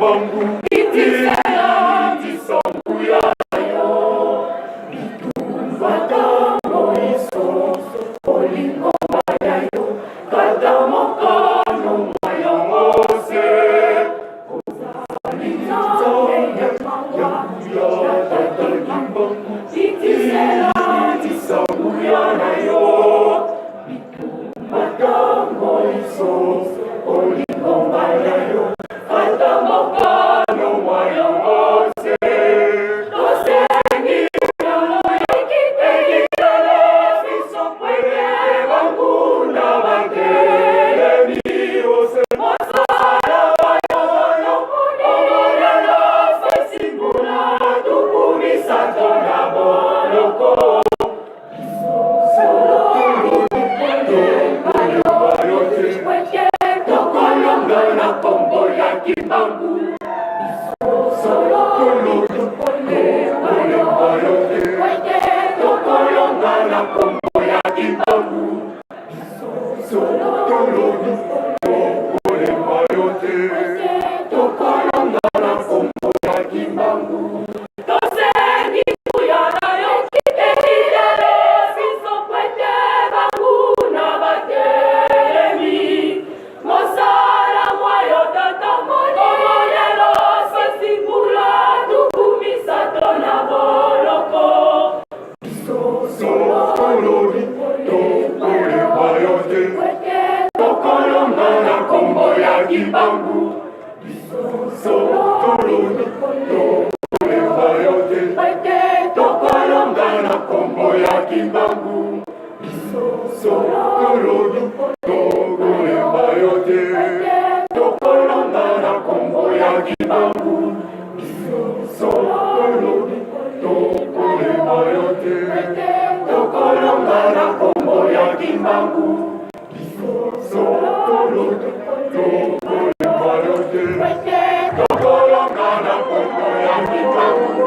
Kimbangu, kitisa nguya na yo, bitumba ntango inso, olingomba na yo, kata mokano mwa yango se. Ozali Nzambe ya mawa, ya Tata Kimbangu, kitisa nguya na yo, bitumba ntango inso, olingomba na yo, kata mokano mwa yango se. Tosengi ekitela biso pwete banguna batelemi ose mosala wa yo omonana se mbula 30 na boloko. Tokolonga na kombo ya Kimbangu. Tokolonga na kombo ya Kimbangu. Tokolonga na kombo ya Kimbangu. Tosengi nguya na yo ekitele biso pwete banguna batelemi mosala mwa yo Tata omonelo sesi mbula 30 na boloko. Tokolonga na kombo ya Kimbangu. Tokolonga na kombo ya Kimbangu. Tokolonga na kombo ya Kimbangu. Tokolonga na kombo ya Kimbangu. Tokolonga na kombo ya Kimbangu.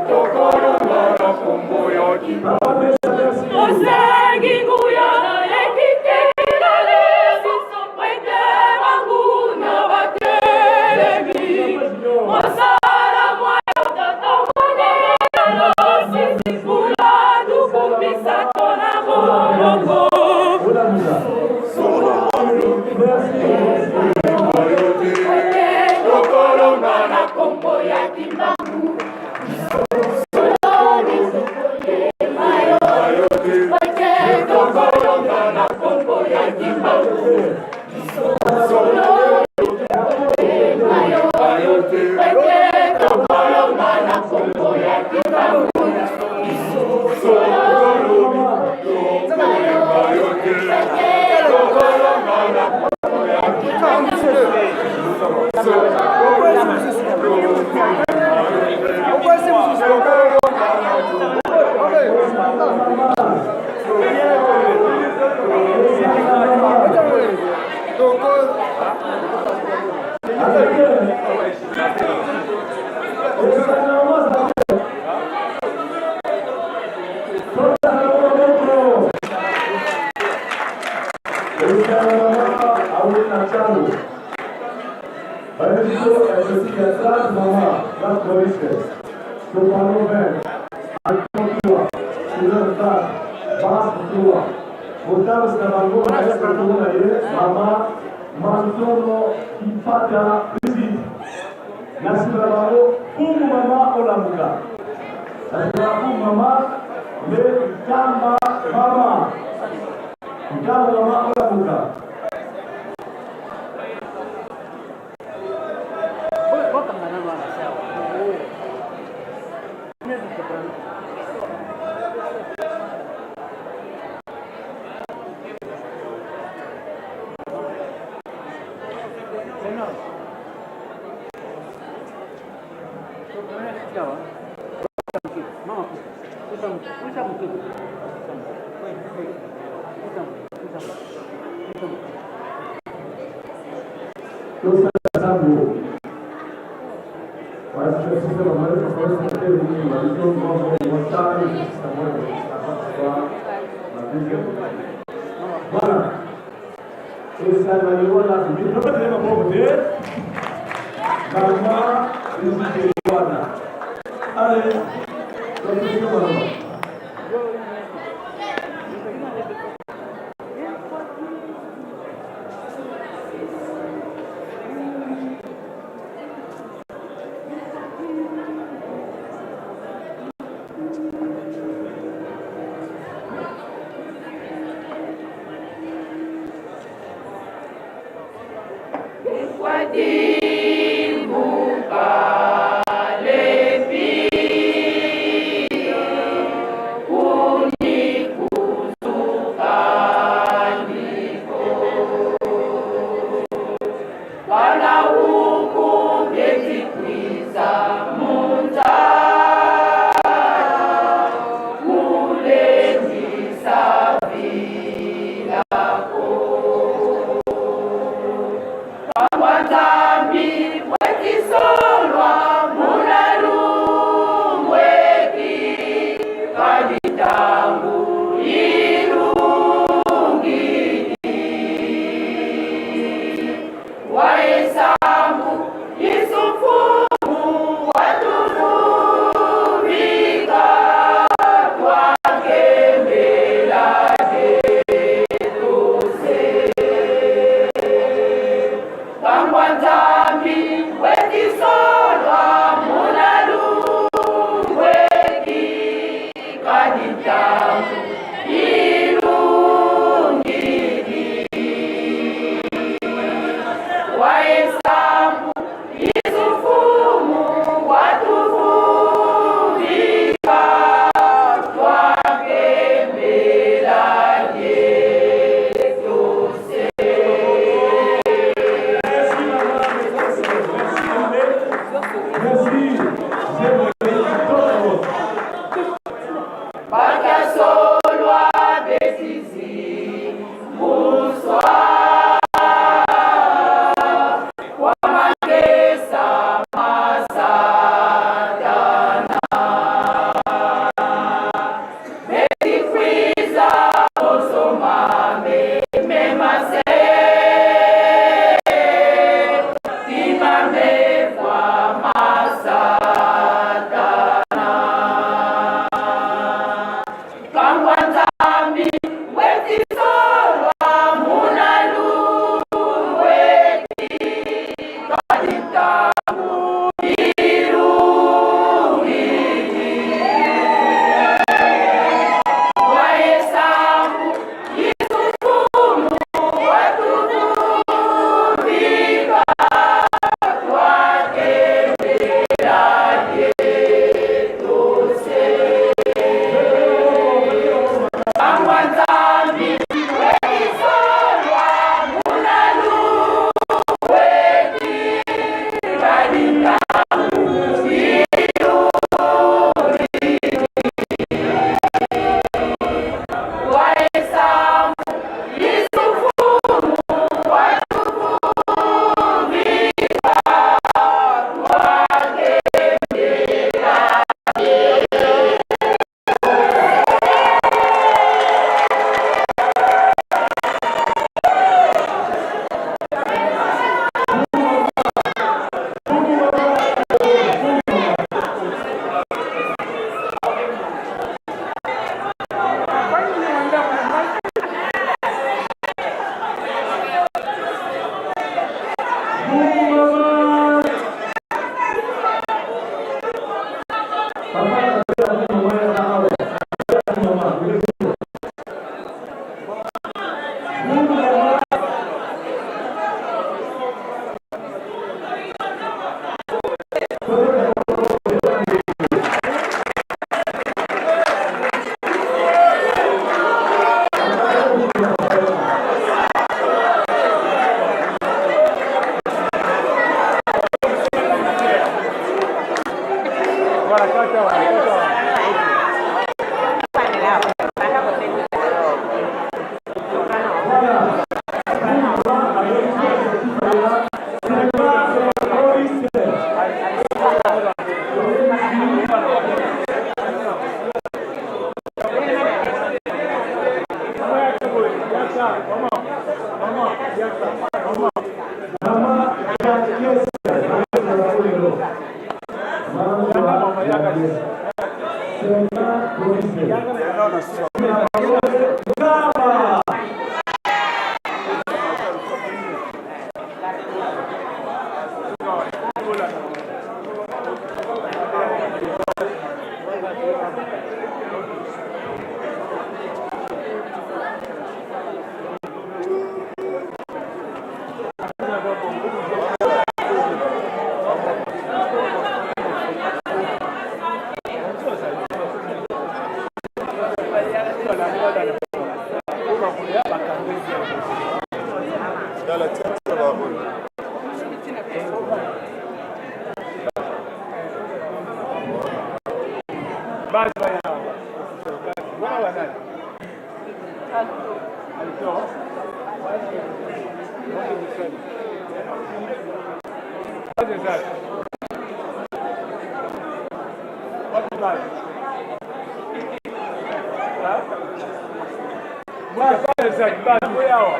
Tokolonga na kombo ya Kimbangu. Tosengi nguya ekitela biso pwete banguna batelemi mosala mwa yo Tata omonelo sisi mbula 30 na boloko. Tokolonga na kombo ya Kimbangu. Tokolonga na kombo ya Kimbangu. Tokolonga na kombo ya Kimbangu. Tokolonga na kombo ya Kimbangu. Mama Mantono Ipata Brigitte. Na nsima na bango Pungu Mama Olamuka. Na nsima na Pungu Mama nde Nkamba Mama. Nkamba Mama Olamuka. Tosala nsambo Voilà. Esangani wana tobetele maboko te. Mama Brigitte wana. Allez, topesi maloba. Basi baya awa. Wana banani? Alto. What is that? What is that? Huh? Basi basi basi awa.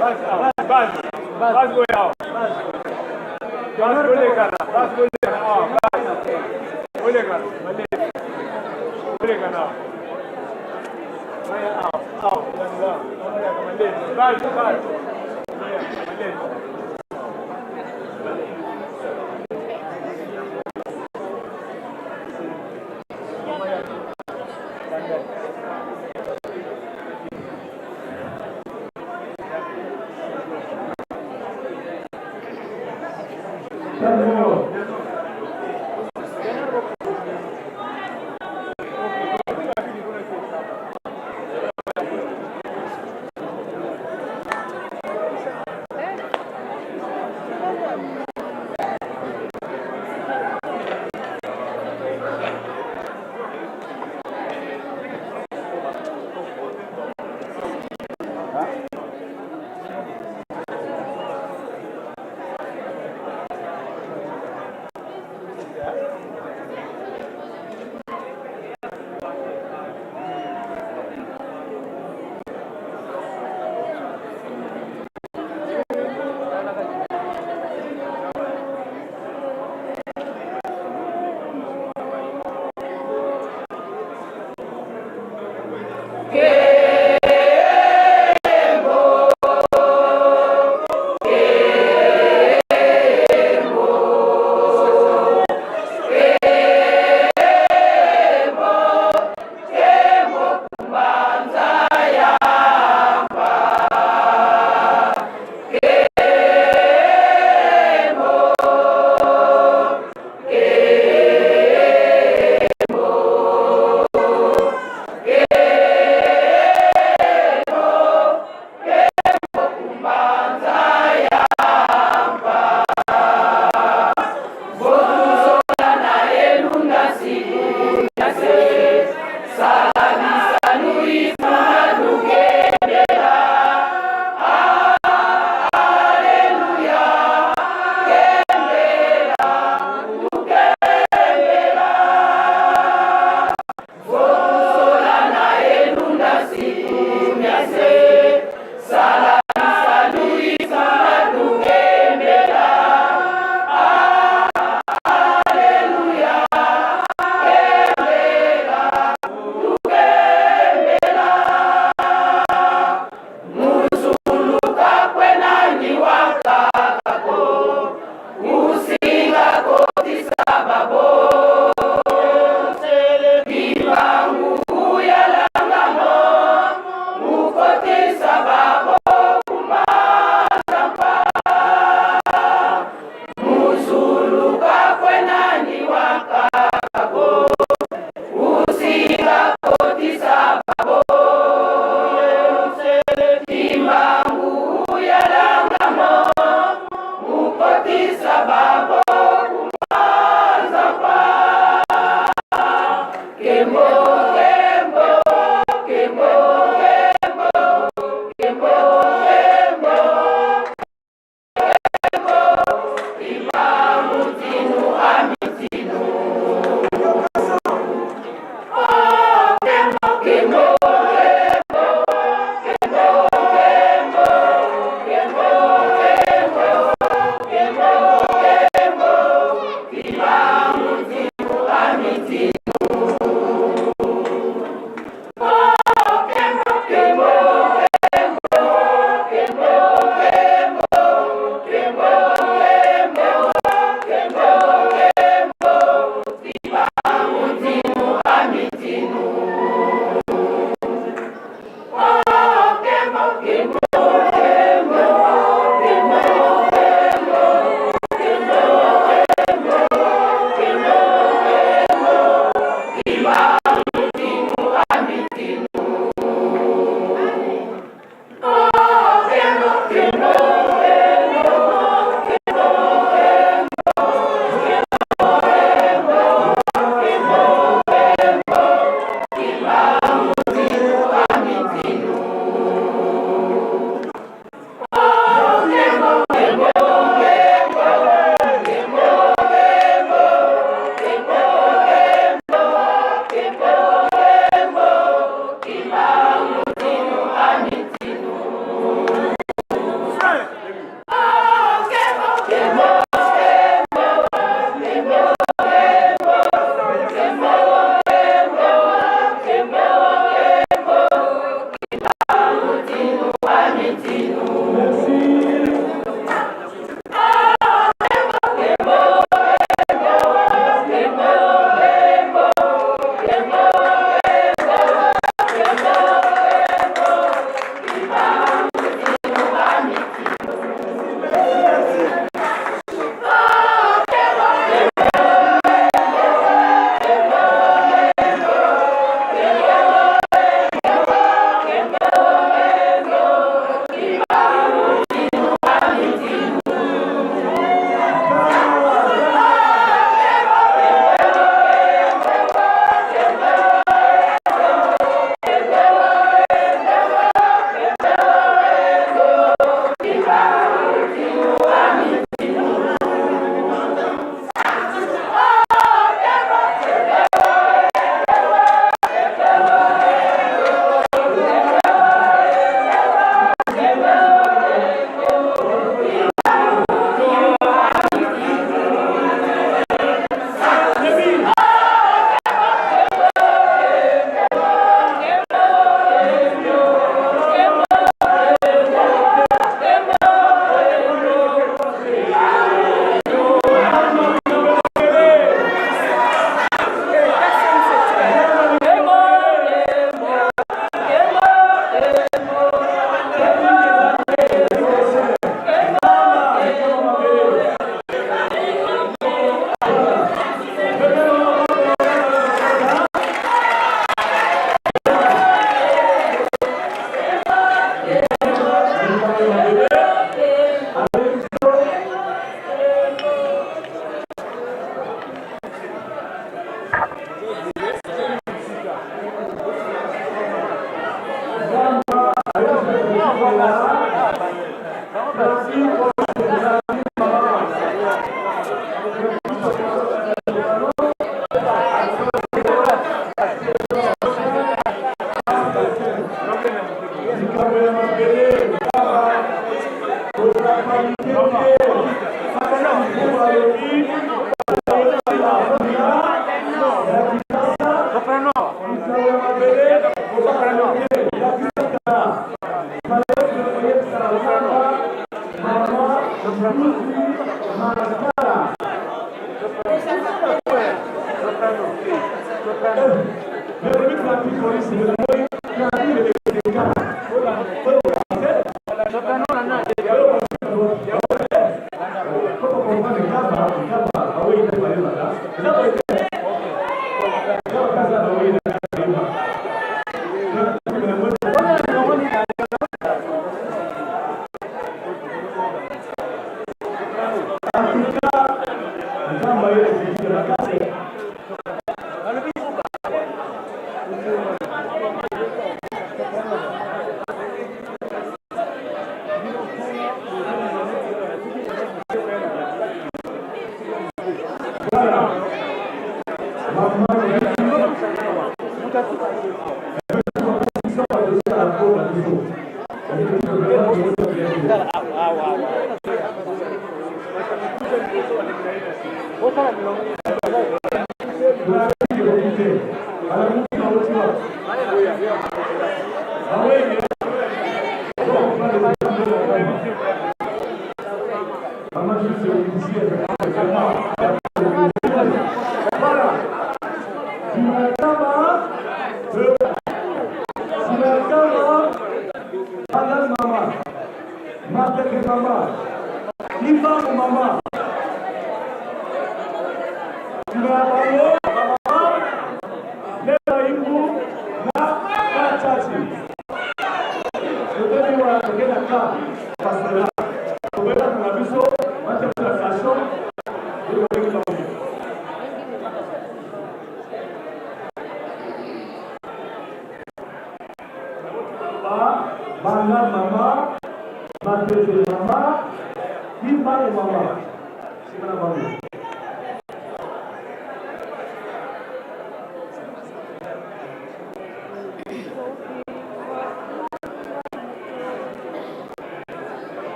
Basi awa. Basi. Basi awa. Basi bolekana. Basi bolekana awa. Basi. Bolekana. Malezi. Bolekana awa. Maya awa. Awa. Yanga. Maya malezi. Basi basi. Maya malezi.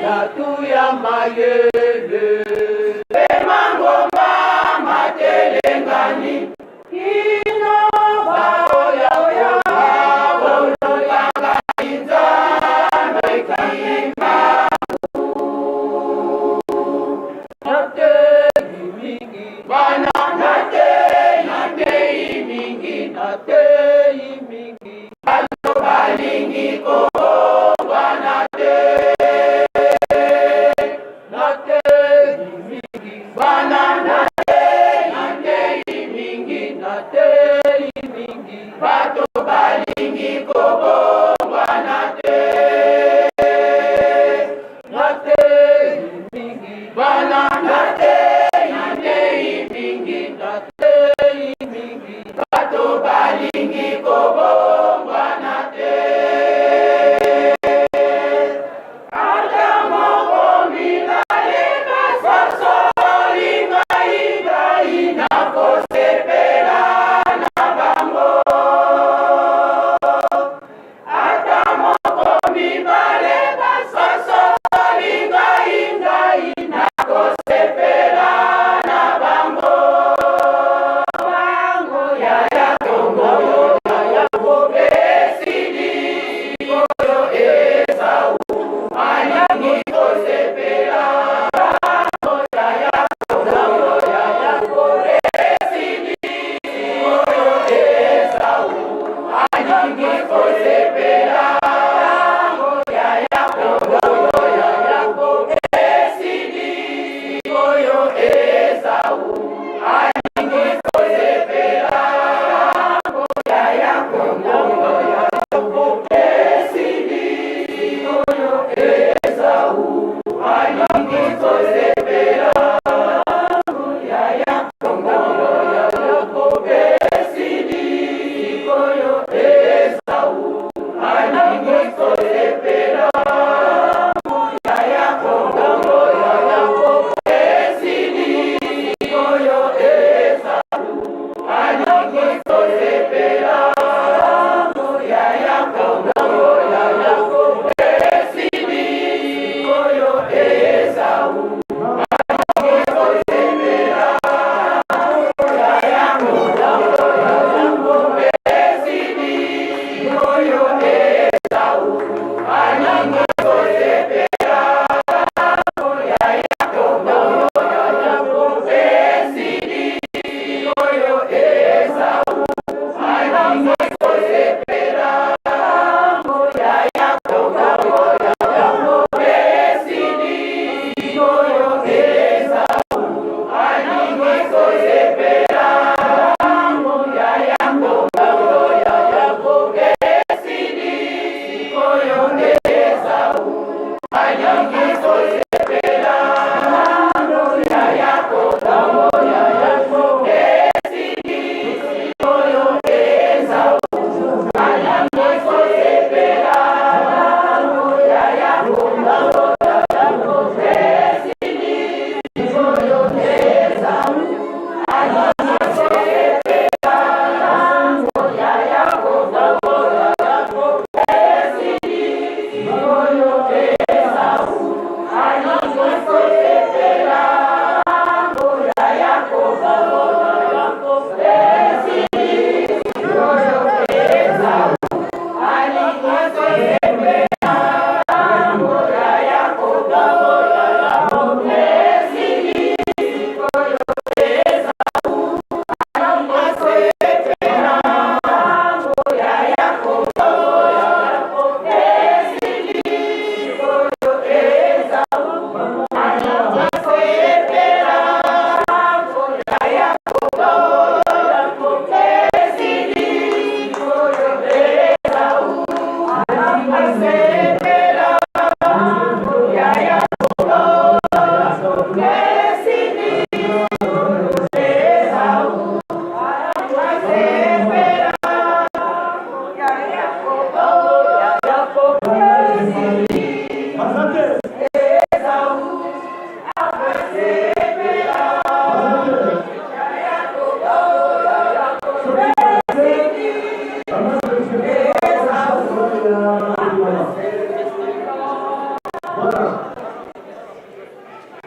Batu ya mayele. Pe mangomba matelengani. Kino bakoya koluka ngai Nzambe Kimbangu. Nateyi mingi bana, nateyi, nateyi mingi, nateyi mingi. Bato balingi kobongwana te. Nateyi mingi bana.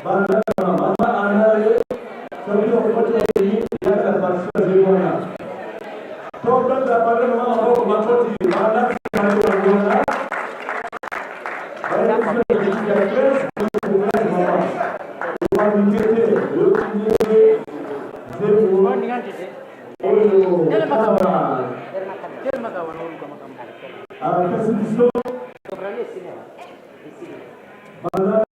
Banda na mama anaye soki okoti okeyi yaka na partition ezali wana. Tobeta banda mama maboko makoti banda bango bango wana. Bayebisi ya 13 mama. Opanike te oyoki ndenge nzembo oyo kama apesi biso. Banda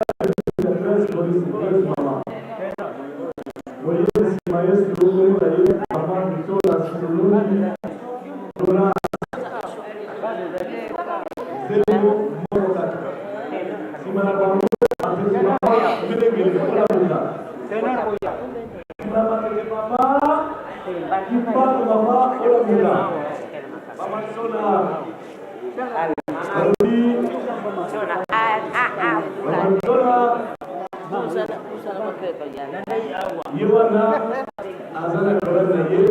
Ye wana aza na problème na ye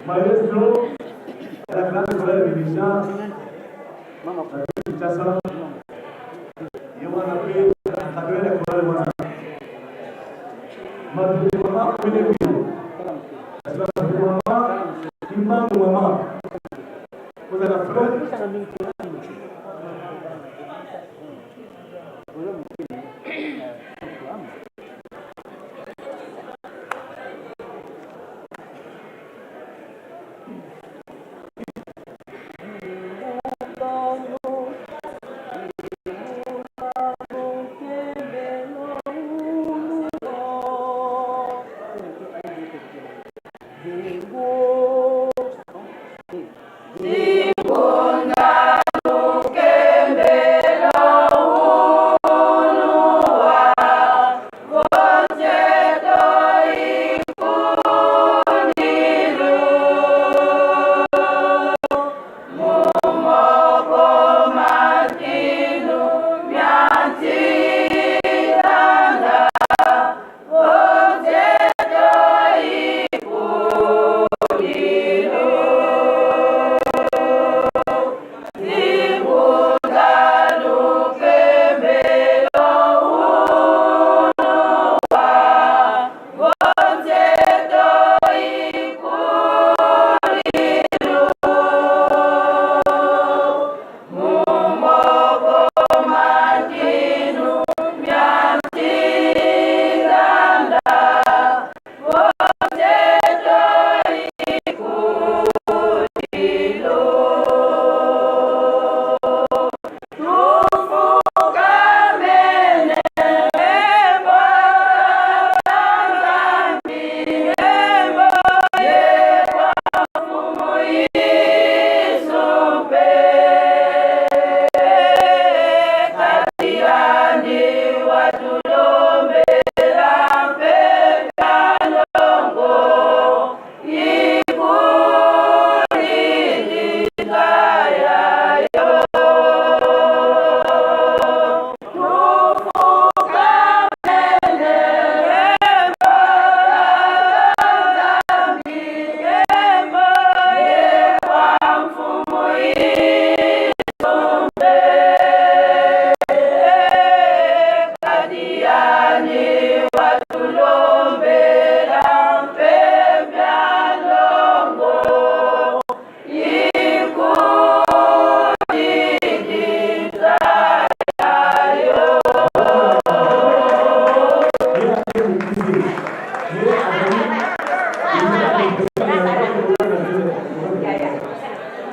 maestro ya grande colère dirigeant na Kinshasa ye wana mpe encadré na chorale wana matete mama omineki matete mama kimbangu mama kozala frère.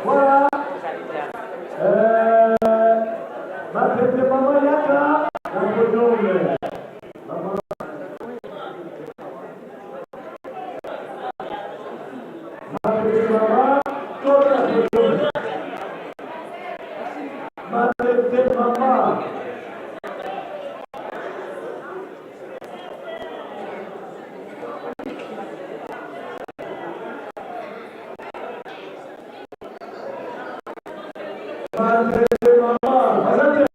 Voilà. Matete mama yaka na podium. Mama. Matete mama tota podium. Matete mama. Matete mama. Asante.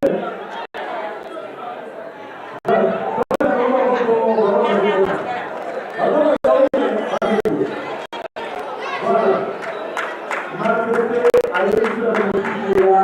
Voilà. Matete ayebisi na mosusu ya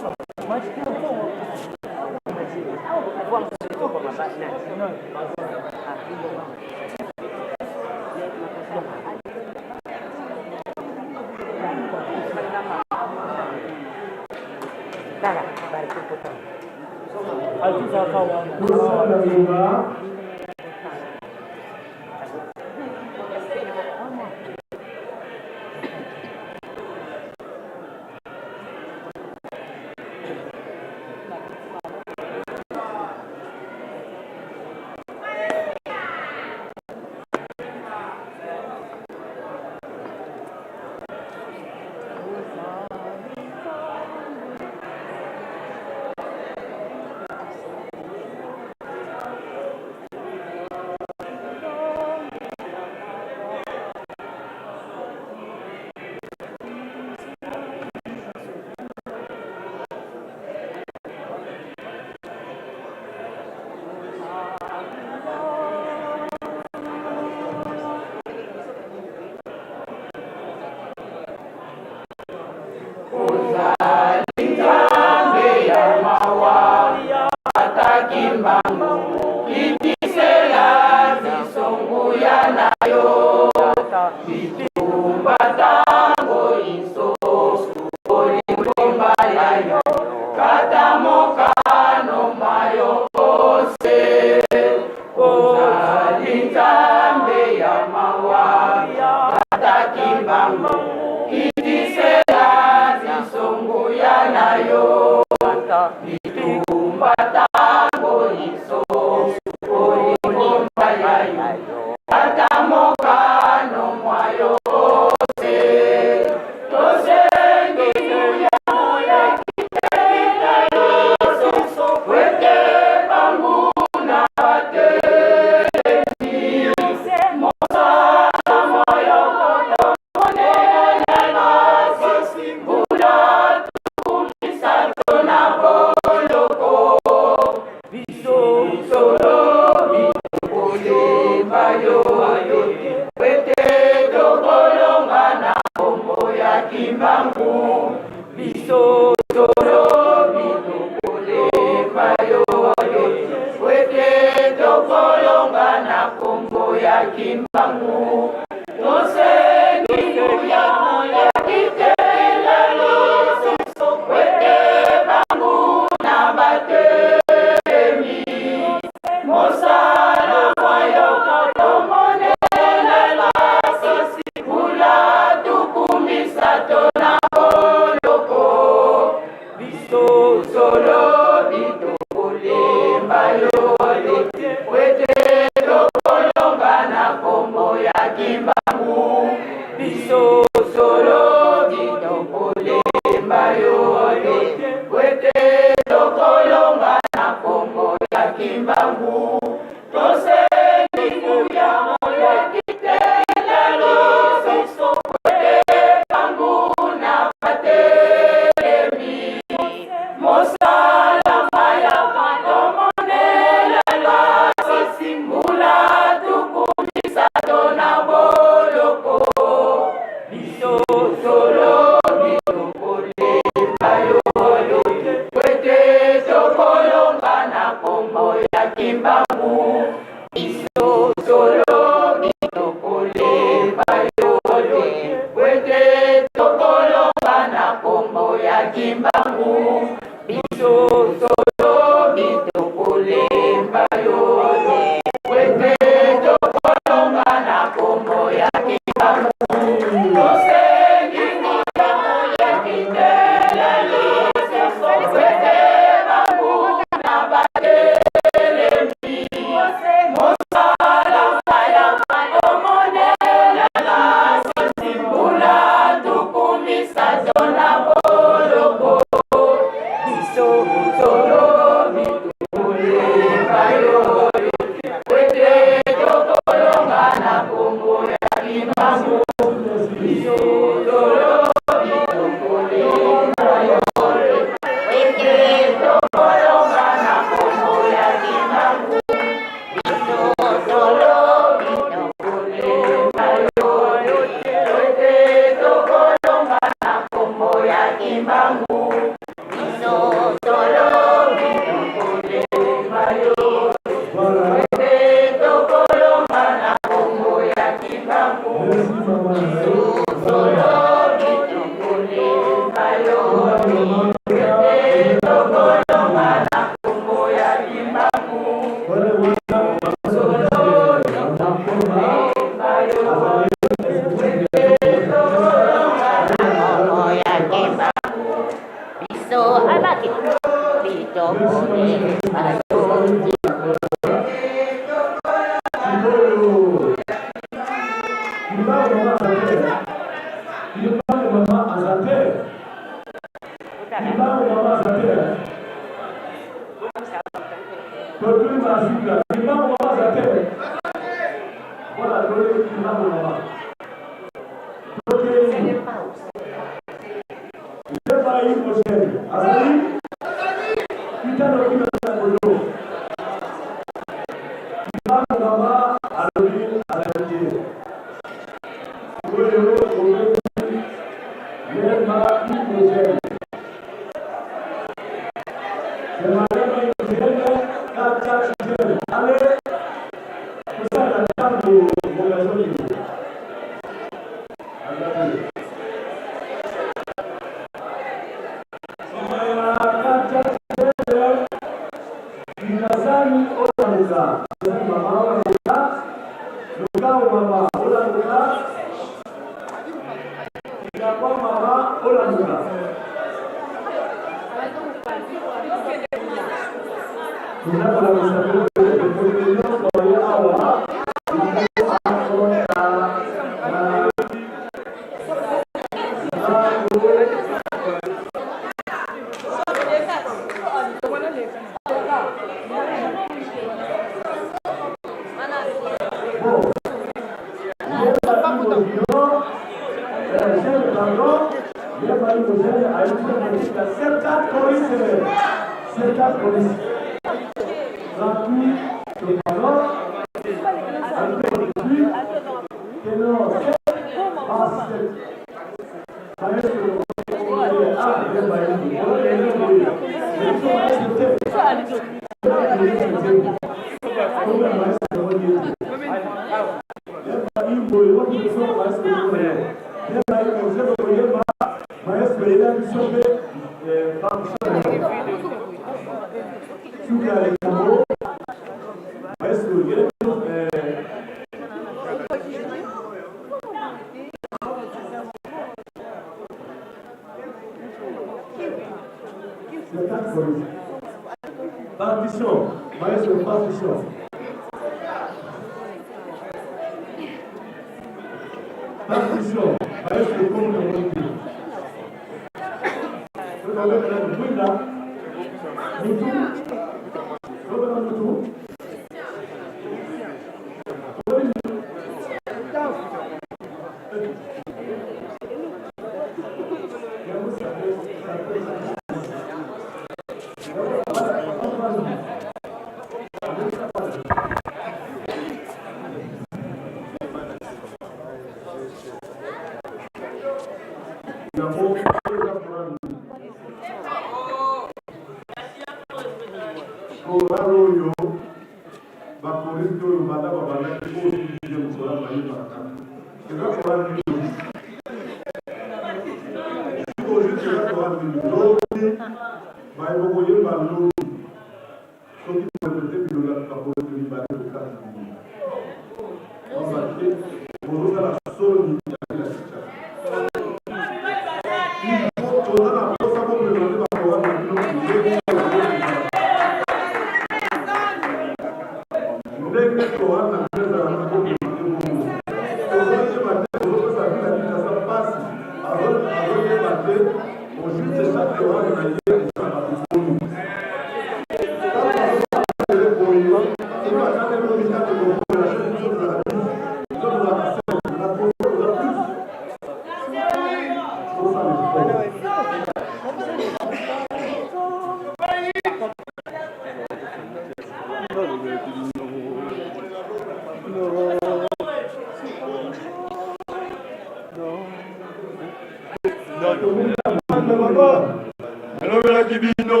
Nalobelaki bino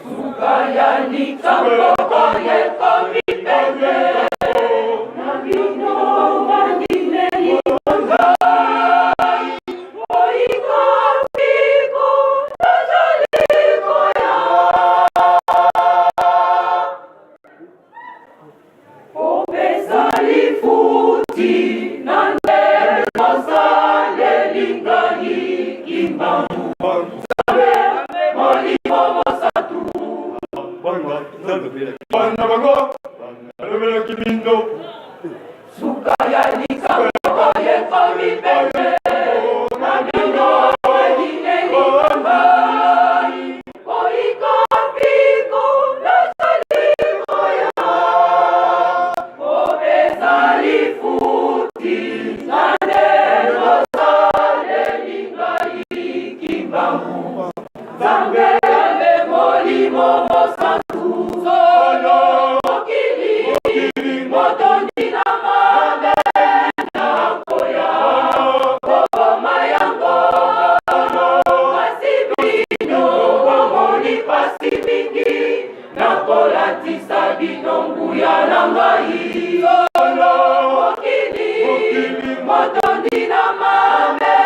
suka ya likambo oyo ekomi pene na bino bandimeli ngai boyika mpiko nazali koya Kopesa lifuti na nde mosaleli ngai Kimbangu. bino nguya na ngai. Solo Mokili mokili motondi na mabe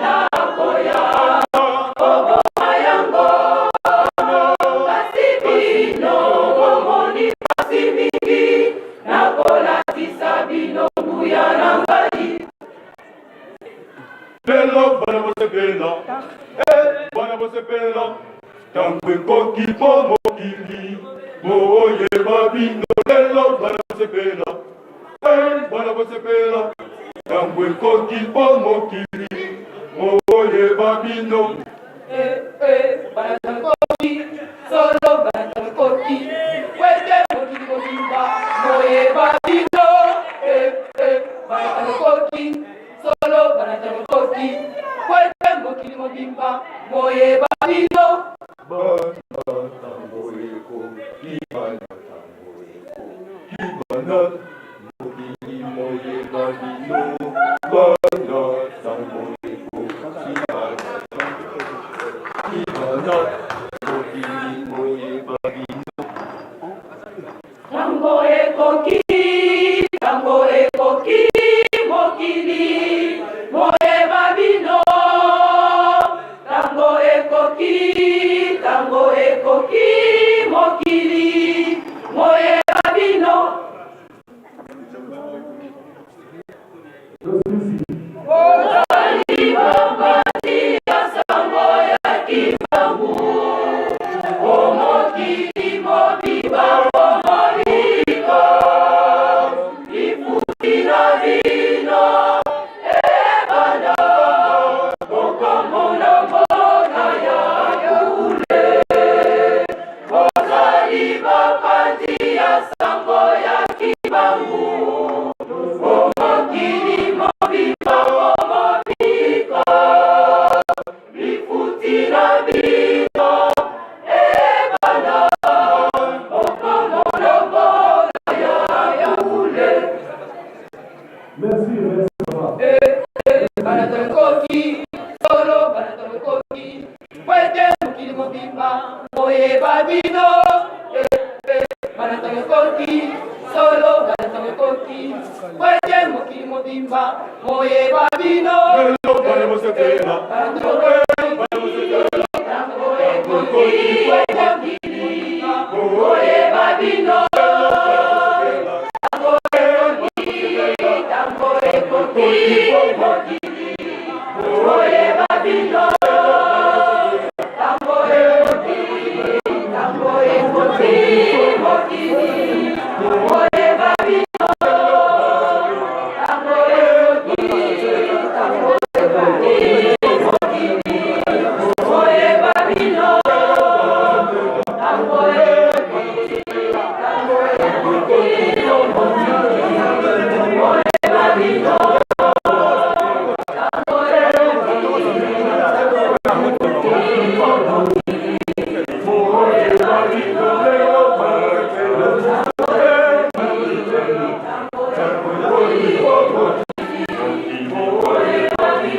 nakoya koboma yango, kasi bino bomoni pasi mingi, nakolatisa bino nguya na ngai. Lelo bana bosepela, eh, bana bosepela, ntango ekoki mpo mokili boyeba bino. Lelo bana bosepela, eh, bana bosepela, ntango ekoki mpo mokili boyeba bino. Eh, eh, bana tangoki, solo bana tangoki, wete mokili mobimba moyeba bino. Eh, eh, bana tangoki, solo bana tangoki, wete mokili mobimba moyeba bino. Bana ntango ekoki, bana ntango ekoki, bana mokili moyeba bino. Bana ntango ekoki, bana ntango ekoki, bana mokili moyeba bino. Tango ekoki, tango ekoki, mokili moyeba bino. Tango ekoki, tango ekoki, mokili moyeba bino. Bozali bapanzi ya sango ya Kimbangu, o mokili mobimba bomobiko, lifuti na bino ebanda bokomona mboka ya kule. Bozali bapanzi ya sango ya Kimbangu, o mokili mobimba bomobiko, lifuti na bino ebanda bokomona mboka ya kule. Merci, merci, papa. Bana tokoki, solo bana tokoki, kwete mokili mobimba moyeba bino. Eh, eh, bana tokoki, solo bana tokoki, kwete mokili mobimba moyeba bino. Lelo bana bosepela, Bana tokoki, tango ekoki, kwete mokili mobimba moyeba bino. Tango ekoki, tango ekoki, mokili moyeba bino. Tango ekoki, tango ekoki, mokili moyeba bino. Tango ekoki, tango ekoki, mokili moyeba bino. Tango ekoki, tango ekoki, mokili moyeba bino. Tango ekoki, tango ekoki, mokili moyeba bino. Lelo bana bosepela, ntango ekoki mpo mokili moyeba bino.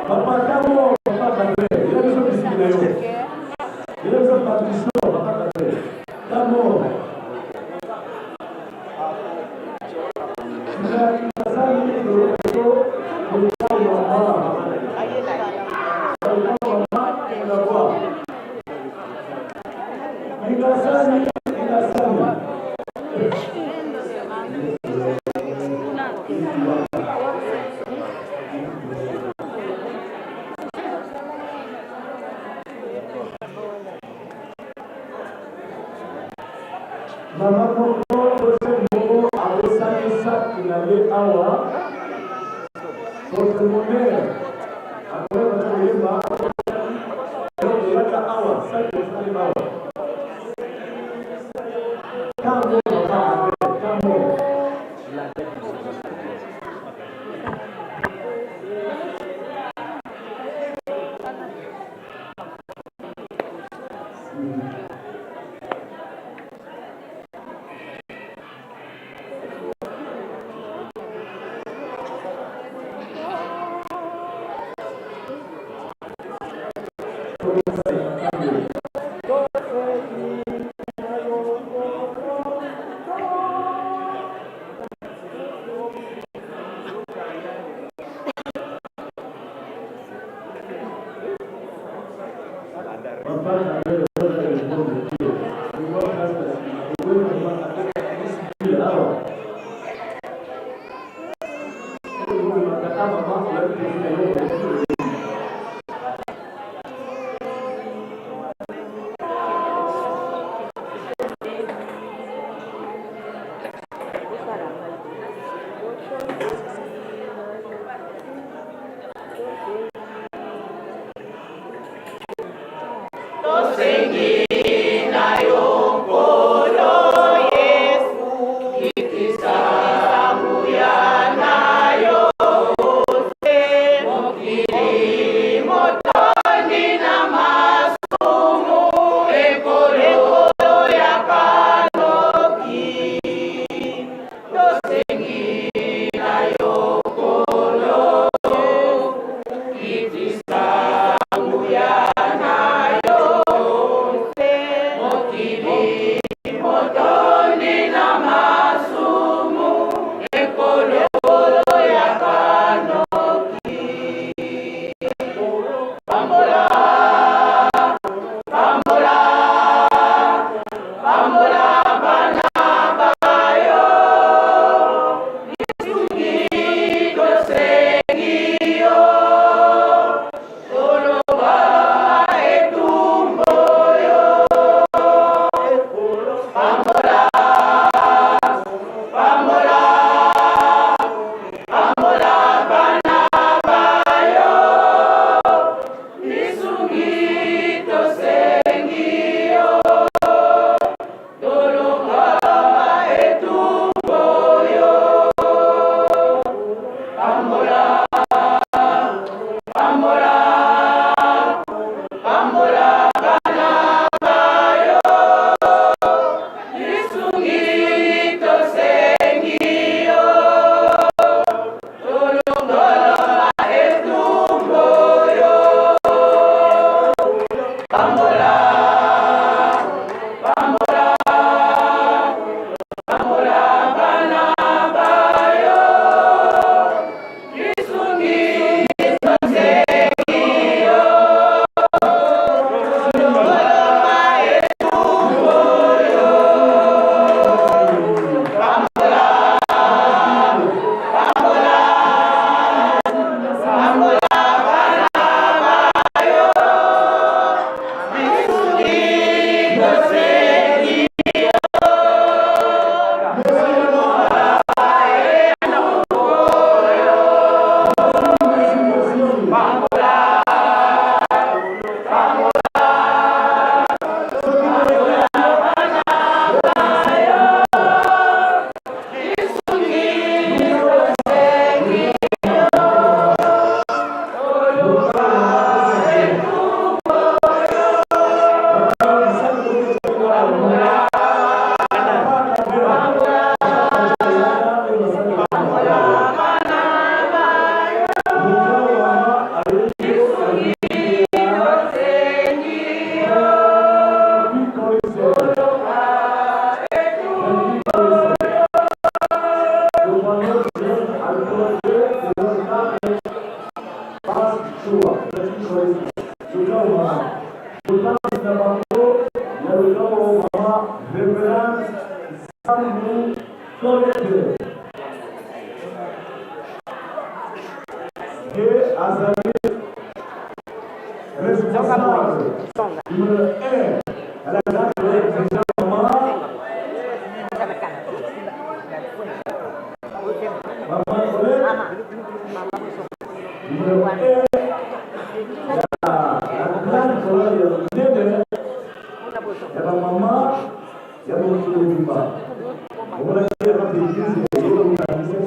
Papa Tamo, Papa Kadre, yela biso bisiki na yo. Yela biso Patricio, Papa Kadre. Tamo. Mama moko, Joseph moko. awa porte-monnaie akoyeba te koyemba eloko awa saki osali awa ntango papa ntango. Tosengi na yo Nkolo Yesu, kitisa nguya na yo se mokili motondi na masumu ekolo ya kanoki. Tosengi na yo Nkolo Yesu, kitisa nguya na yo se mokili motondi na masumu ekolo ya kanoki. Pambola, pambola, pambola bana bayo, lisungi tosengi yo, tolonga etumbu oyo. Pambola, pambola, pambola bana bayo, lisungi tosengi yo, tolonga etumbu oyo. Pambola, pambola, pambola bana bayo, lisungi tosengi yo, tolonga etumbu oyo. Pambola, pambola, pambola bana bayo, lisungi tosengi yo, tolonga etumbu oyo. Pambola, pambola, pambola bana bayo, lisungi tosengi yo, tolonga etumbu oyo. Pambola, pambola, pambola bana bayo, lisungi tosengi yo, tolonga etumbu oyo. Pambola, pambola, pambola bana bayo, lisungi tosengi yo, tolonga etumbu oyo. Ye azali responsable numéro 1 à la date de président mama. mama ya mokili mobimba. Omonaki ya kati eglise ya ye na biso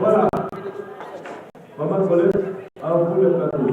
Voilà. Maman Colette, à vous le plateau.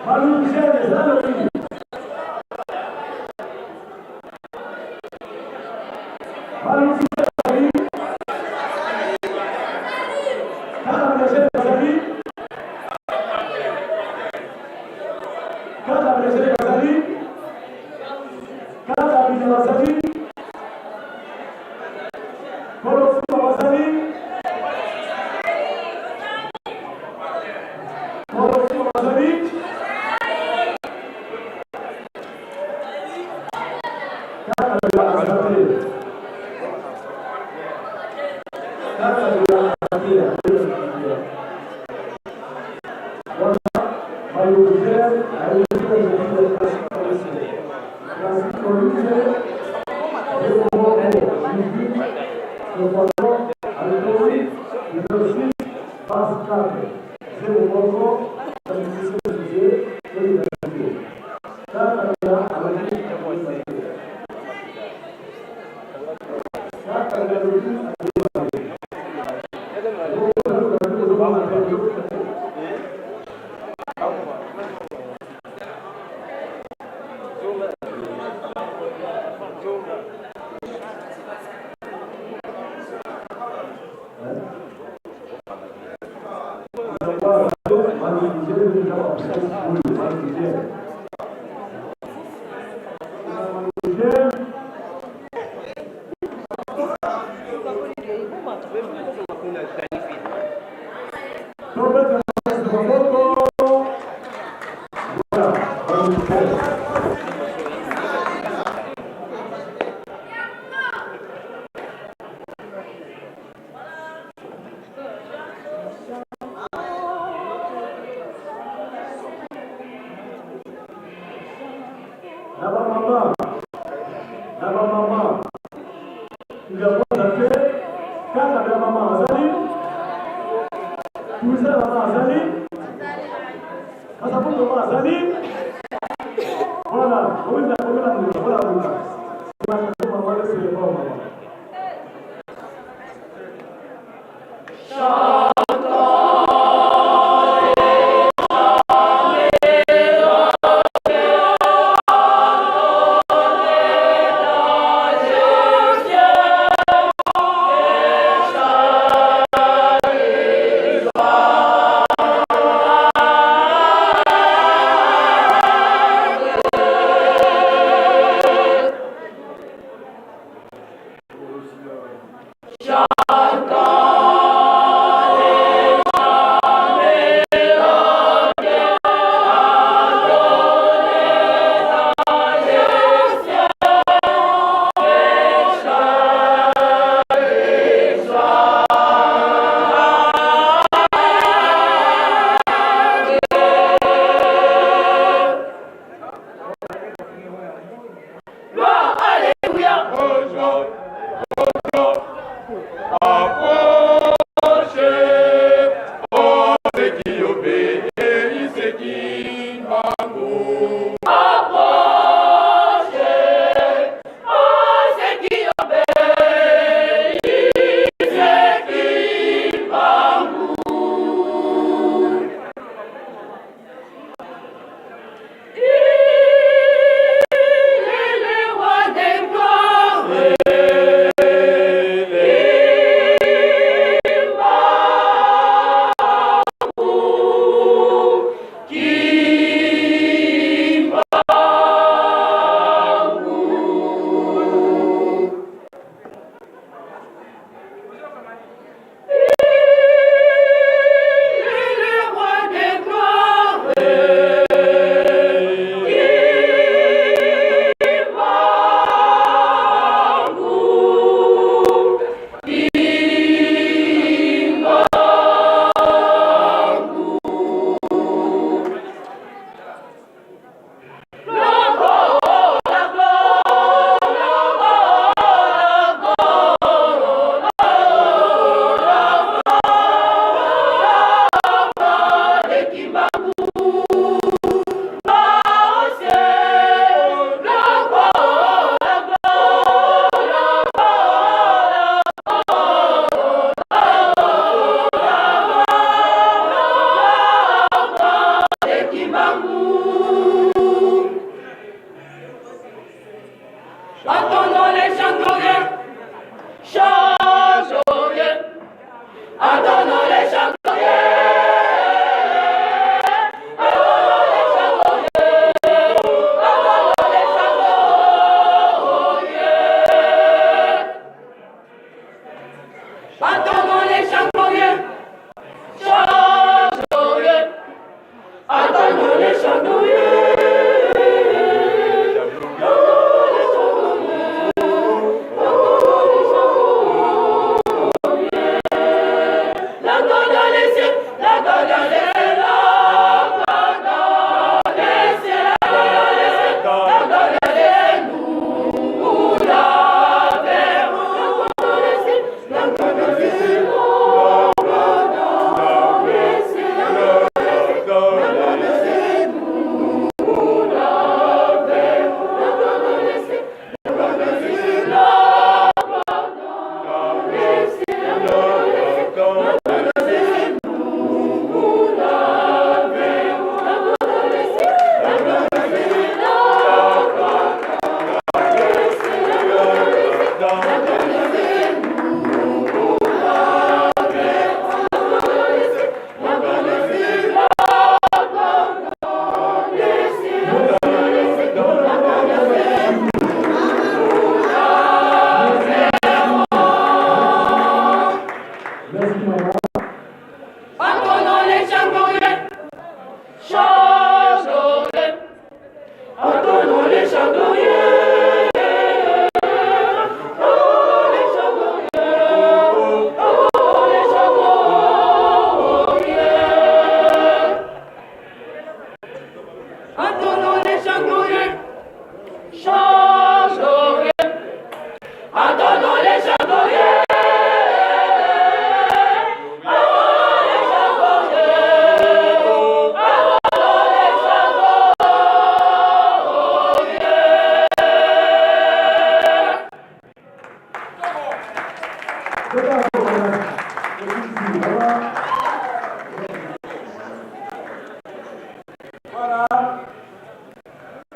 Malukisene zalobi. Malukisene bazali. Kaka blessé bazali. Kaka blessé bazali. Kaka bina bazali. Kolofuba bazali. Kolofuba bazali. Kaka bina azali. Kaka bina azali. Voilà, Mayo Na bamama, na bamama, tuzakwana te kaka na mama azali tuza mama azali kasapo mama azali. Voilà, komela komela mbula, voilà mbula. Mama lese mama.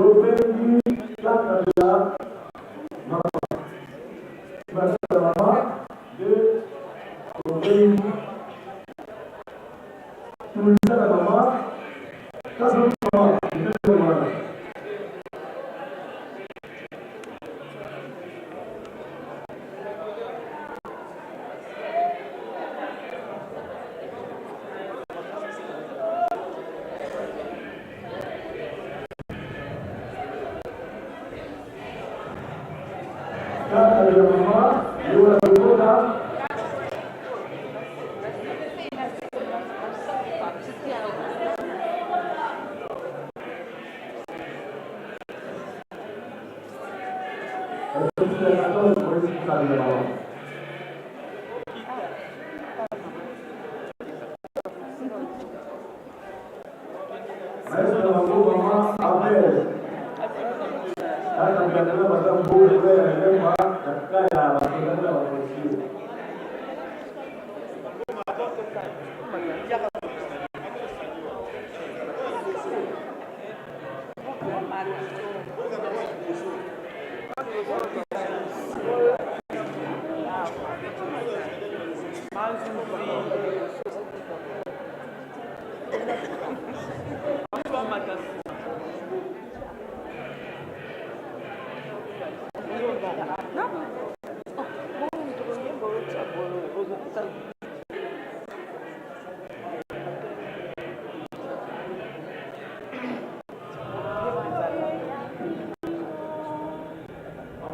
Tobengi kaka ya mama. Sima ya mama nde tobengi tulisa na mama kasi mama nde wana. Kaka ya mama yola lokola Maestro na bango mama Abel kaka mbiakana baza mboka ya lemba na kaya basoda na bapolisier.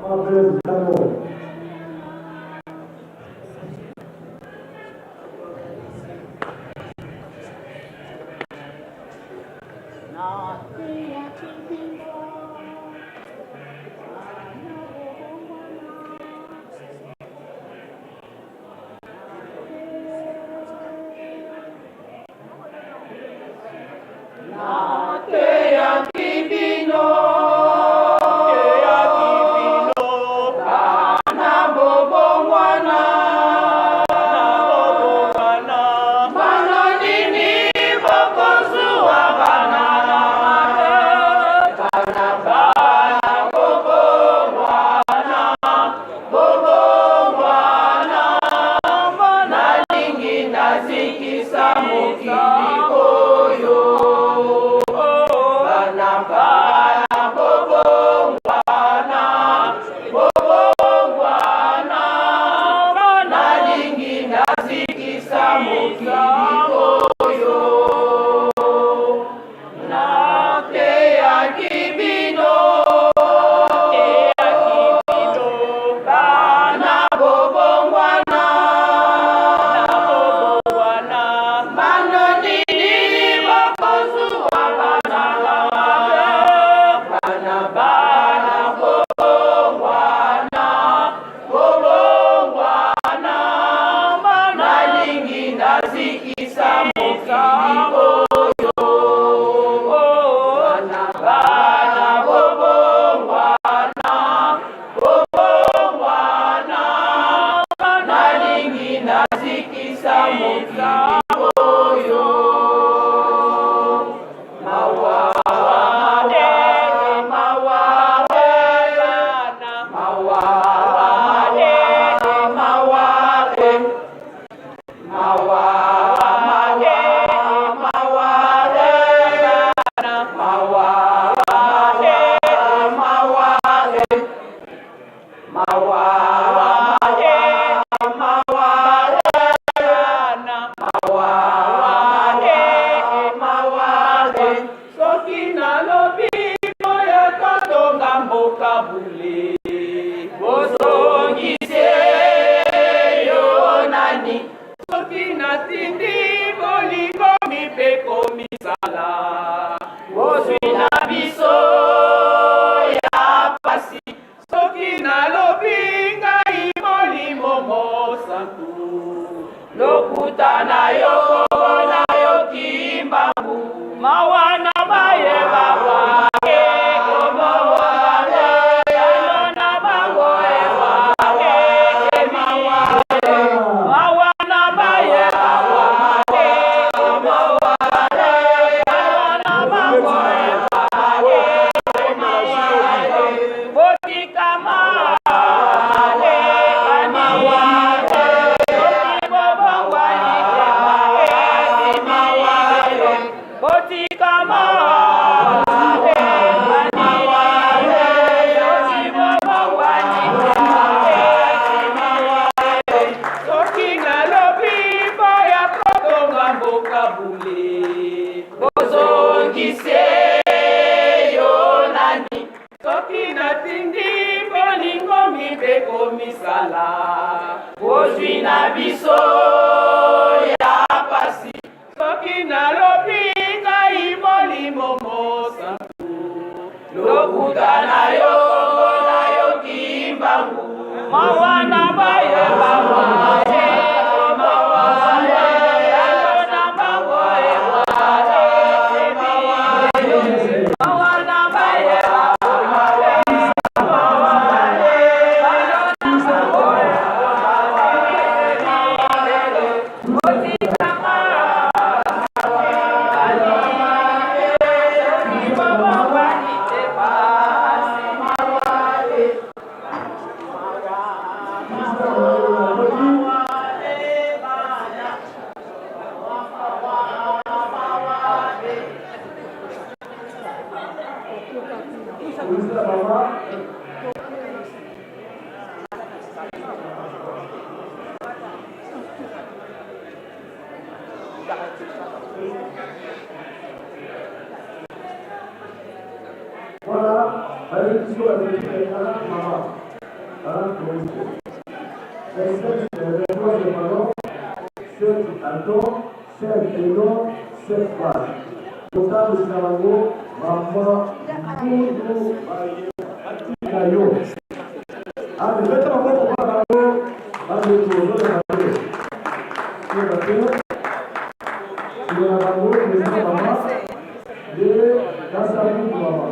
Mama Blaise Dano. Botika mawa Soki nalobi boya kotonga mboka bule bozongise yo nani soki natindi bolingo mibeko misala bozwi na biso ya pasi soki nalobi ngai molimo mosantu lokuta na yo nayoki mbangu mawa na baye Voilà, avec biso azali Alain Mama, Alain Touriste. 27, 23 ballons, 7 Anton, 5 Elon, 7 Page. Total na bango, Mama Mundu Atika yo. Ah, mais beta maboko kwa bango, bandeko ozoleka te. Soka te. Sima na bango, président mama, nde kasa Mundu mama.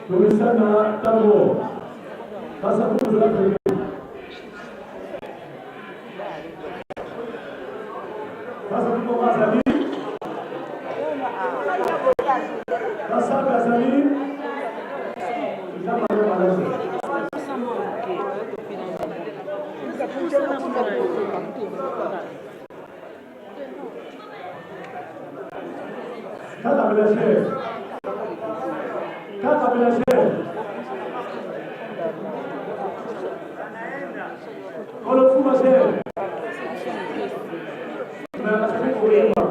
Tomisana ntango kasa kozala pembeni. Kasa moko azali kasa azali eza maye malamu. Kaka ménager. Kaka ménager. Kolo fumager. Mais azali koyeba.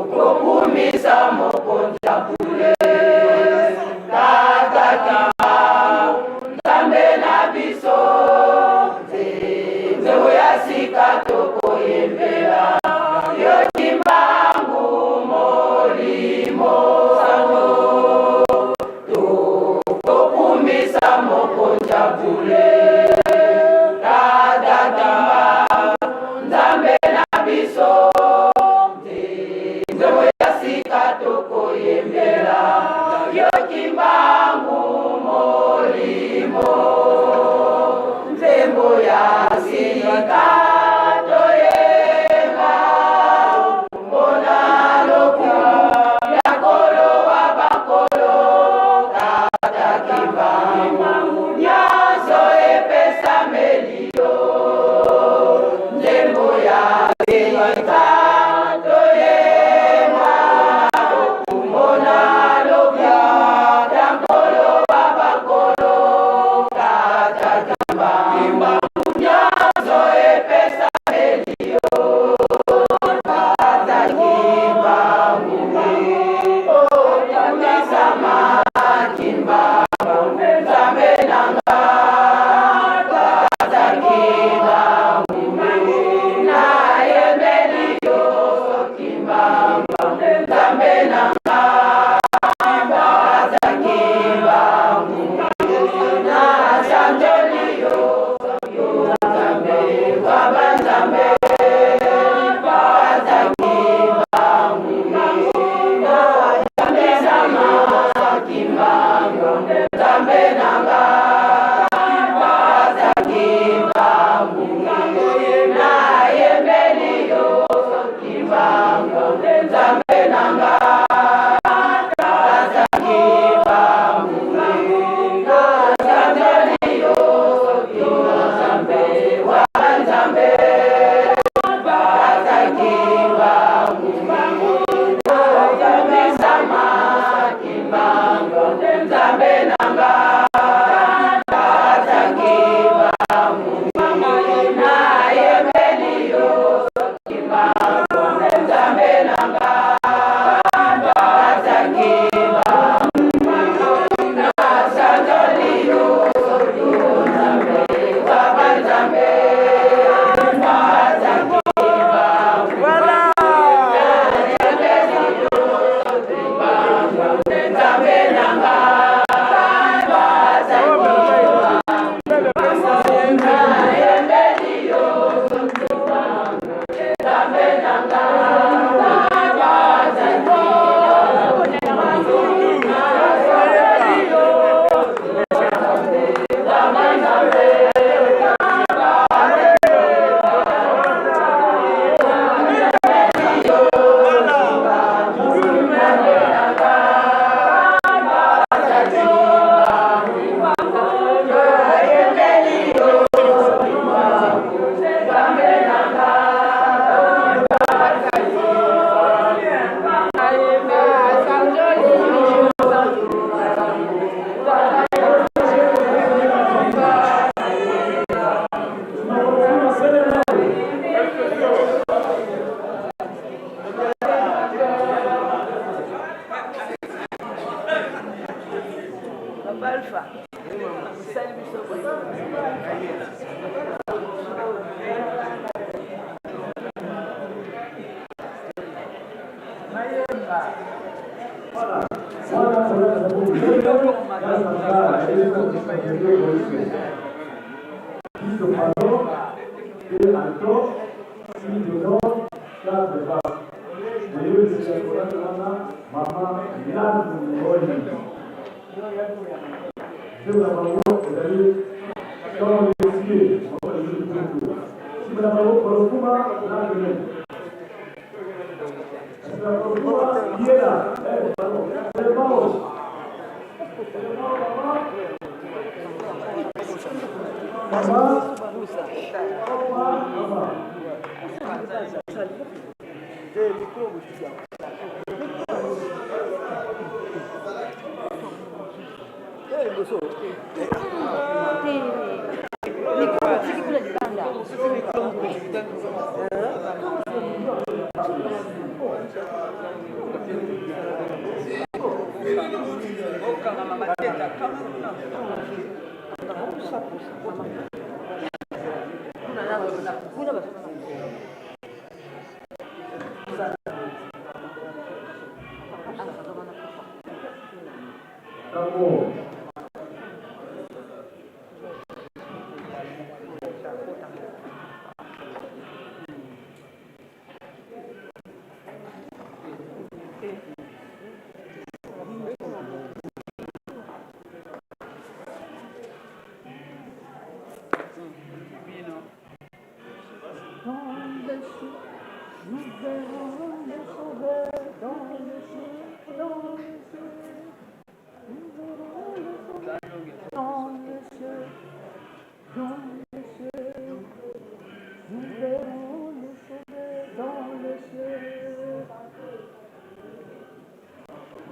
Tokokumisa mokonzi ya bule Tata Kimbangu Nzambe na biso nzembo ya sika tokoyembela yo Kimbangu molimo.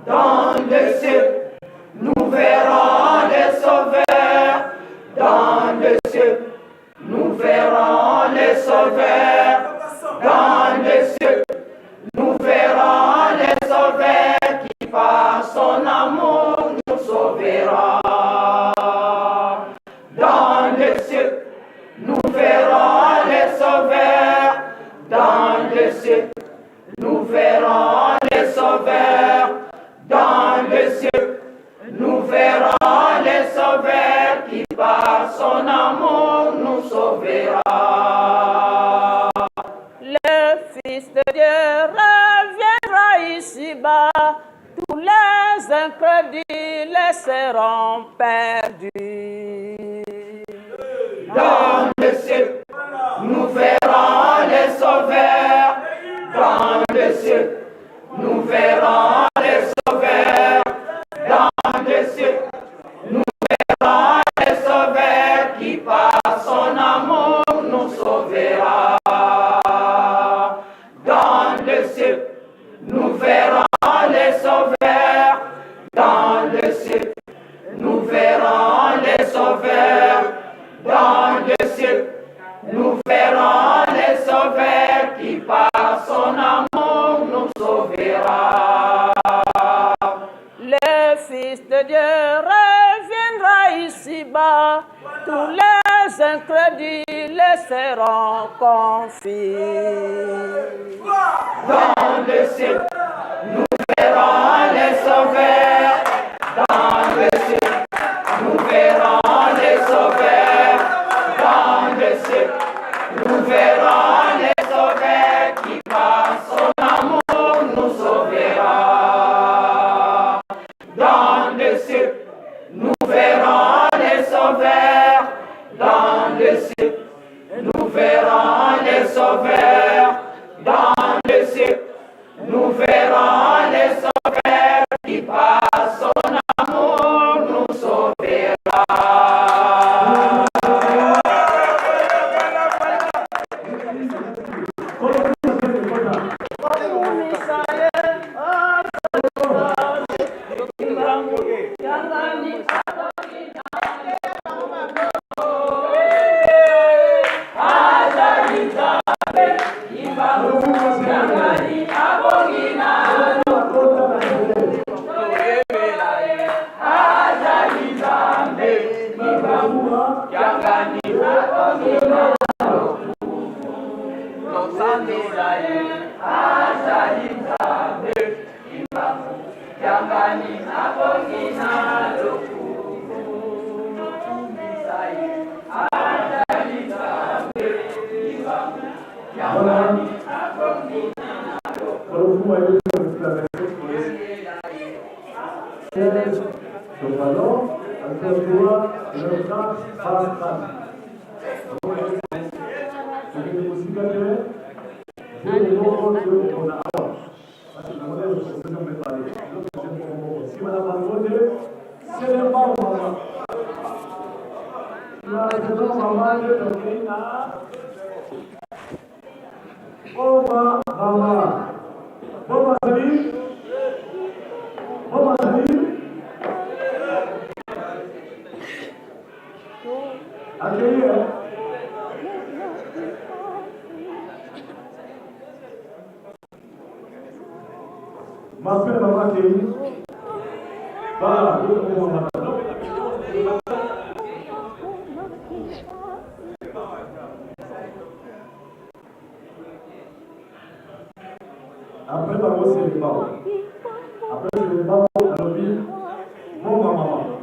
Dans le ciel, nous verrons les sauveurs. Dans le ciel, nous verrons les sauveurs. Dans le ciel, nous verrons les sauveurs qui par son amour nous sauvera. Dans le ciel, nous verrons les sauveurs. Dans le ciel, nous verrons les sauveurs. Dans le ciel, nous verrons les sauveurs qui par son amour nous sauvera. Le Fils de Dieu reviendra ici-bas. Tous les incrédules seront perdus. Dans le ciel, nous verrons les sauveurs. Dans le ciel, nous verrons les sauveurs. Dans le ciel, nous verrons les sauveurs qui par son amour nous sauvera. Dans le ciel, nous verrons les sauveurs. Dans le ciel, nous verrons les sauveurs. Dans le ciel, nous verrons les sauveurs qui par son amour nous sauvera. Le Fils de Dieu reviendra ici-bas. Tous les incrédules seront confus. Dans le ciel, nous verrons les sauveurs. Dans le ciel, nous verrons les sauveurs. Dans le ciel, nous verrons les sauveurs qui par son amour nous sauvera. Dans le ciel, nous verrons les sauveurs. Dans le ciel, nous verrons les sauveurs. Voilà. Alors, vous voyez la version 16 ballon, Albertua, Lerta, Pascal. Boma, mama. Boma, zali. Boma, zali. Accueillir. Ma frère, maman accueillir. Voilà, Après, bango c'est le bas. Après, c'est le bas, alobi, bon maman.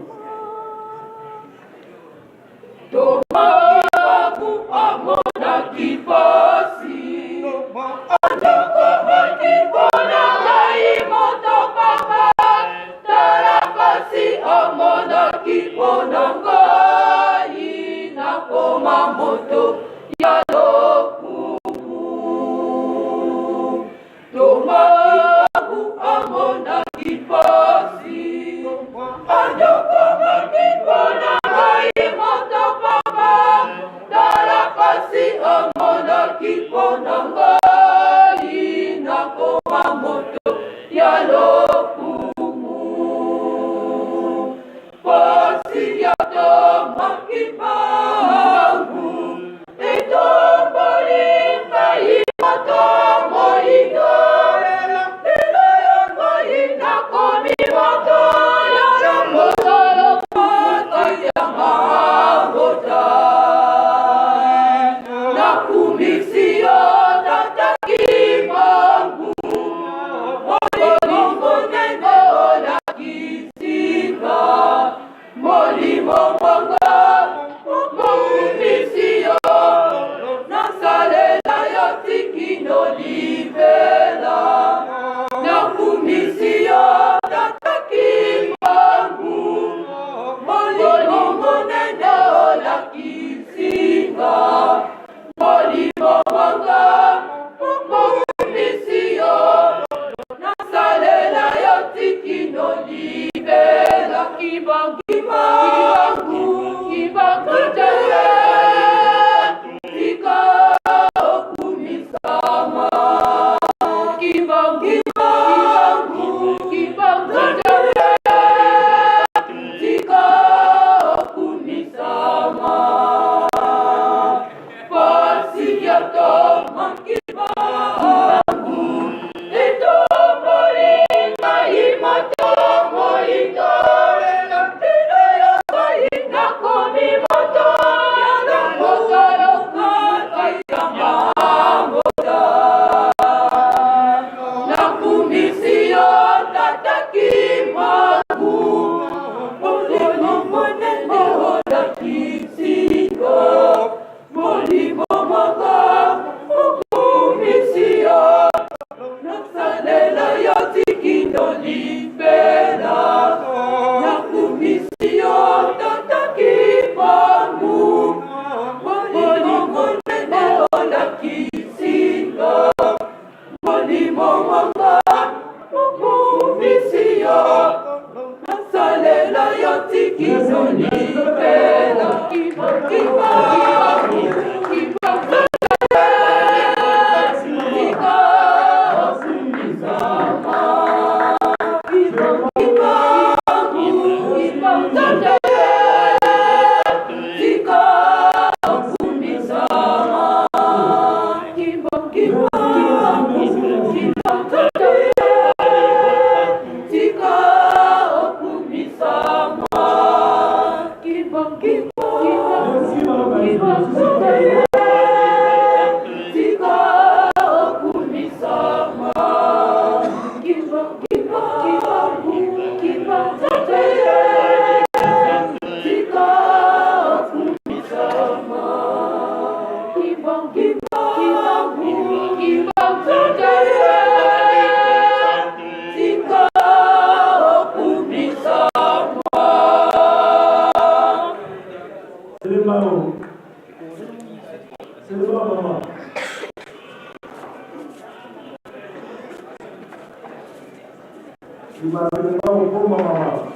Nsima Selembao Bomba mama.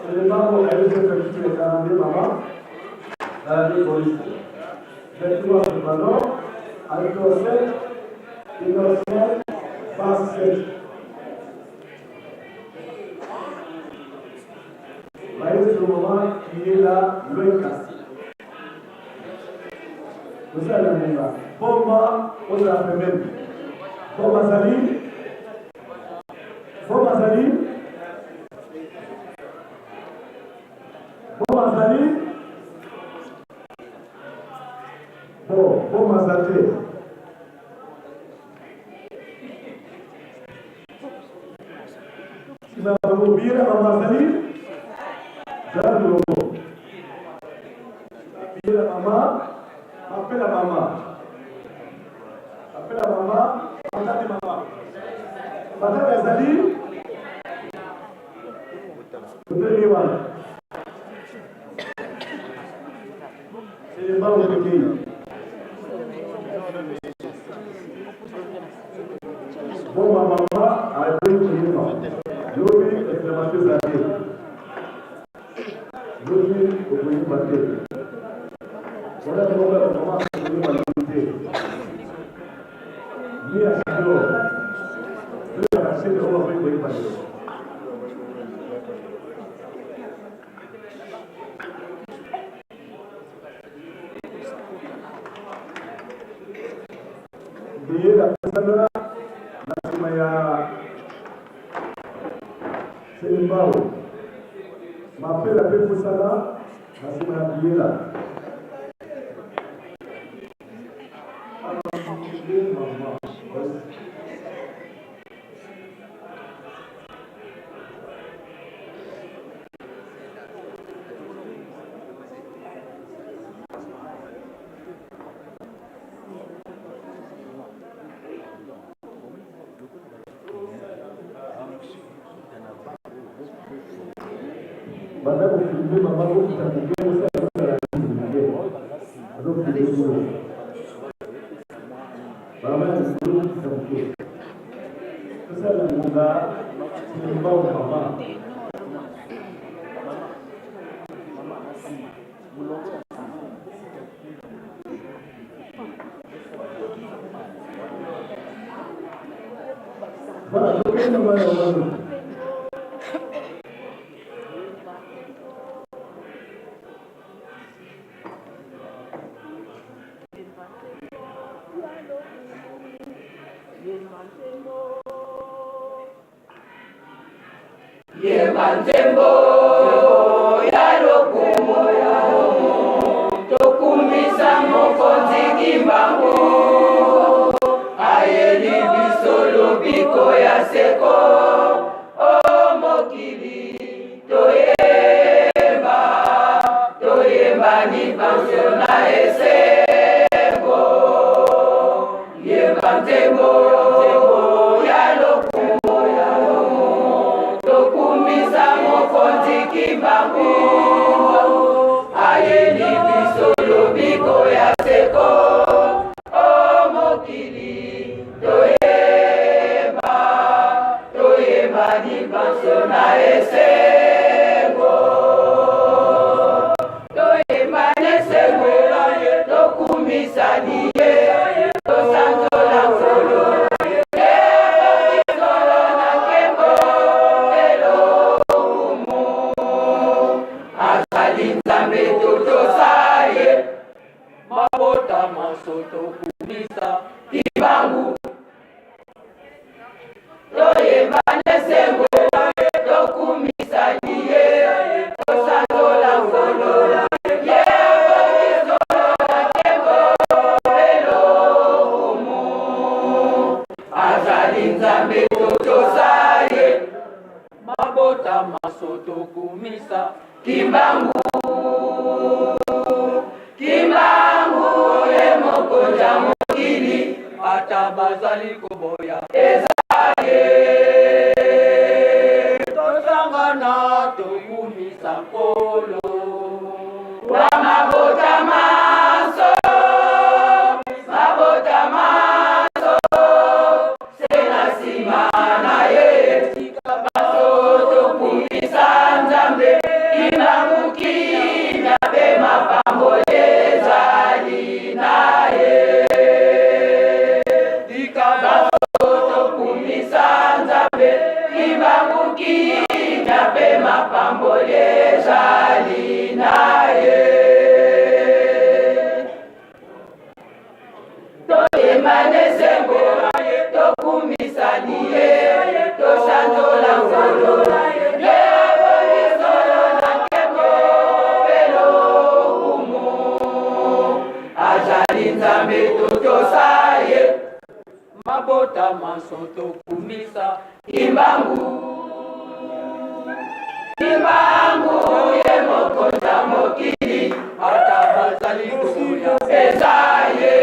Selembao ayebisi effectif ya 42 mama na deux choristes. 23 soprano, alto 7, ténor 5, basse 7. Maestro mama Kiyela Lwenka. Tosala na ngonga. Bomba ozala pembeni. Bomba azali. Bomba azali. Bomba azali. Bon, bomba aza te. Sima ya bango biyela mama azali. Zala molongo. Biyela mama, mapela mama. Mapela mama, matati mama. Matati azali. Totelemi wana. Selembao tokei. Boma mama aboyi koyeba. Lobi réclamation eza te. Lobi okoyeba te. Wana moko ya mama akoyeba lobi te. Ni ya silo. Lobi ya basete oyo akoyi koyeba lelo. Biyela pesana na nsima ya Selimbao. Mapela mpe pusana na nsima ya Biyela. Banda kofilme mama kokita moke osala moke azofilme bino mama ya likolo kokita moke tosala ngonga simbao mama. Voilà, tokende mama ya wana. Yemba nzembo ya lokumu, tokumisa mokonzi Kimbangu, ayeli biso lobiko ya seko. O mokili toyemba, toyemba liboso na esengo. Yemba nzembo ya lokumu, tokumisa mokonzi Kimbangu, ayeli biso lobiko ya seko. O mokili toyemba, toyemba liboso na esengo. Toyemba esengo, tokumisa ye, tosanzola Nkolo. Solo na nkembo elokumu, azali Nzambe totosa ye. Mabota manso tokumisa Kimbangu, toyemba n'esengo, tokumisa ye, tosanzola Nkolo. Ye solo na nkembo elokumu, azali Nzambe totosa ye. Mabota manso tokumisa Kimbangu, Kimbangu ye mokonzi ya mokili, ata bazali koboya eza ye. Tosangana tokumisa Nkolo wa mabota manso, mabota manso se na nsima na ye. Tika baso tokumisa Nzambe, Kimbangu kimia pe mapamboli ezali na ye. Toyemba n'esengo, tokumisani ye, tosanzola Nkolo. Ye abongi solo na nkembo pe lokumu. Azali Nzambe, totosa ye. Mabota manso tokumisa Kimbangu. Kimbangu ye mokonzi ya mokili, ata bazali koya eza ye.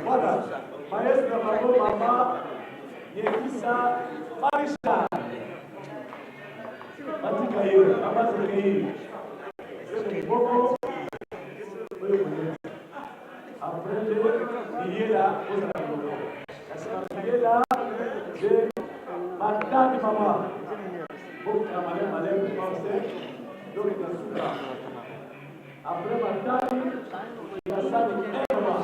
Voilà. Maestro Mama Mama Yekisa Marisha. Batika ye, mama tika ye. Boko oyo koyeba. Après nde biyela ozala loko. Kasi na biyela nde matadi mama. Bokutana maleme maleme pense donc na suka. Après matadi basali mama.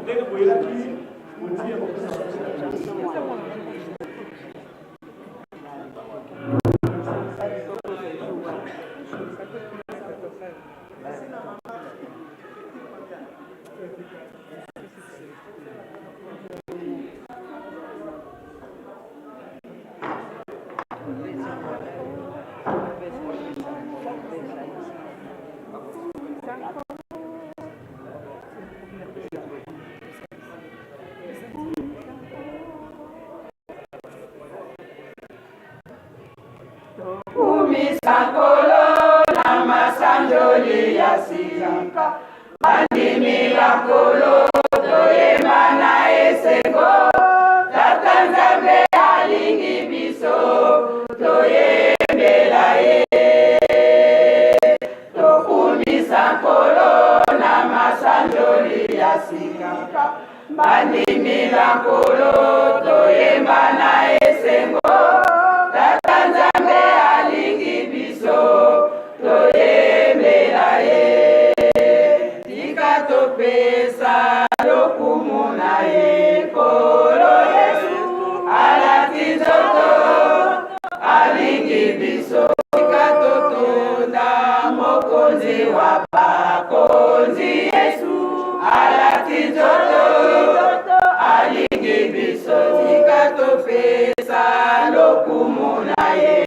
Ndenge boyelaki kotia kopesa. Kumisa Nkolo na masanjoli ya sika, bandimi ba Nkolo toyemba na esengo, Tata Nzambe alingi biso toyembela ye. Tokumisa Nkolo na masanjoli ya sika, bandimi ba Nkolo toyemba na esengo, Tata Nzambe alingi biso toyembela ye. Tika topesa lokumu na ye, Nkolo Yesu alati nzoto alingi biso. Tika totonda mokonzi wa bakonzi, Yesu alati nzoto alingi biso. Tika topesa